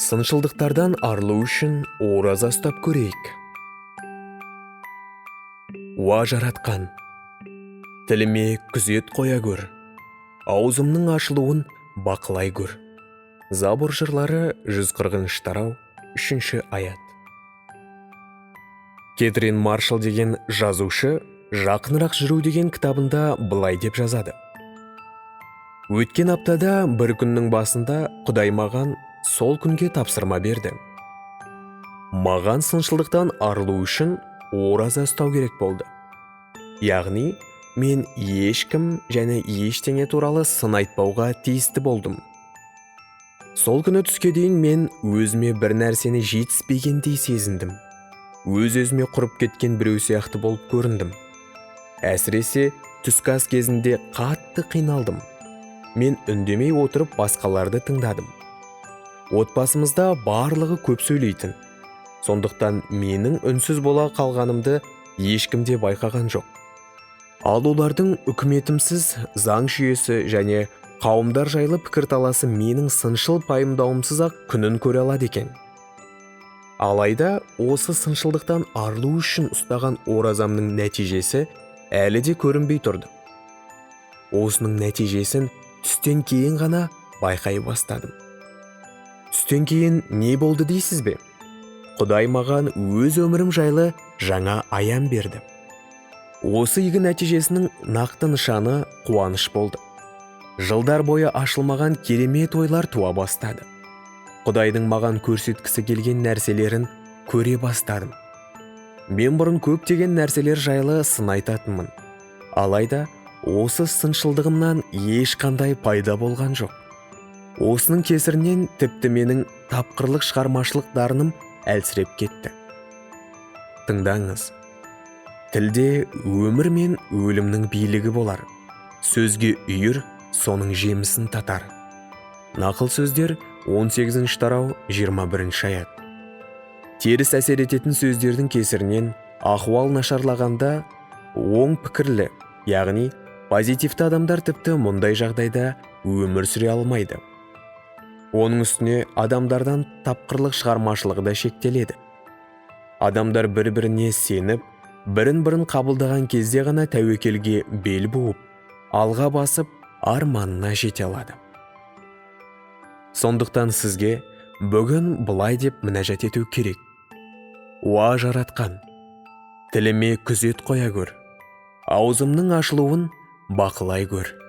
Сыншылдықтардан арылу үшін ораза ұстап көрейік. Уа Жаратқан, тіліме күзет қоя көр, аузымның ашылуын бақылай көр. Забур жырлары 140 тарау, 3 аят. Кетрин Маршалл деген жазушы «Жақынырақ жүру» деген кітабында былай деп жазады: Өткен аптада бір күннің басында Құдай маған сол күнге тапсырма берді. Маған сыншылдықтан арылу үшін ораза ұстау керек болды. Яғни, мен ешкім және ештеңе туралы сын айтпауға тиісті болдым. Сол күні түске дейін мен өзіме бір нәрсені жетіспегендей сезіндім. Өз-өзіме құрып кеткен біреу сияқты болып көріндім. Әсіресе түскі ас кезінде қатты қиналдым. Мен үндемей отырып басқаларды тыңдадым. Отбасымызда барлығы көп сөйлейтін. Сондықтан менің үнсіз бола қалғанымды ешкім де байқаған жоқ. Ал олардың үкіметімсіз заң жүйесі және қауымдар жайлы пікірталасы менің сыншыл пайымдауымсыз-ақ күнін көре алады екен. Алайда осы сыншылдықтан арылу үшін ұстаған оразамның нәтижесі әлі де көрінбей тұрды. Осының нәтижесін түстен кейін ғана байқай бастадым. Түстен кейін не болды дейсіз бе? Құдай маған өз өмірім жайлы жаңа аян берді. Осы игі нәтижесінің нақты нышаны қуаныш болды. Жылдар бойы ашылмаған керемет ойлар туа бастады. Құдайдың маған көрсеткісі келген нәрселерін көре бастадым. Мен бұрын көптеген нәрселер жайлы сын айтатынмын. Алайда осы сыншылдығымнан ешқандай пайда болған жоқ. Осының кесірінен тіпті менің тапқырлық, шығармашылық дарыным әлсіреп кетті. Тыңдаңыз. Тілде өмір мен өлімнің билігі болар. Сөзге үйір соның жемісін татар. Нақыл сөздер 18 тарау, 21 аят. Теріс әсер ететін сөздердің кесірінен ахуал нашарлағанда, оң пікірлі, яғни позитивті адамдар тіпті мұндай жағдайда өмір сүре алмайды. Оның үстіне адамдардан тапқырлық, шығармашылығы да шектеледі. Адамдар бір-біріне сеніп, бірін-бірін қабылдаған кезде ғана тәуекелге бел буып, алға басып, арманына жете алады. Сондықтан сізге бүгін былай деп мінәжат ету керек: Уа Жаратқан, тіліме күзет қоя көр, аузымның ашылуын бақылай көр.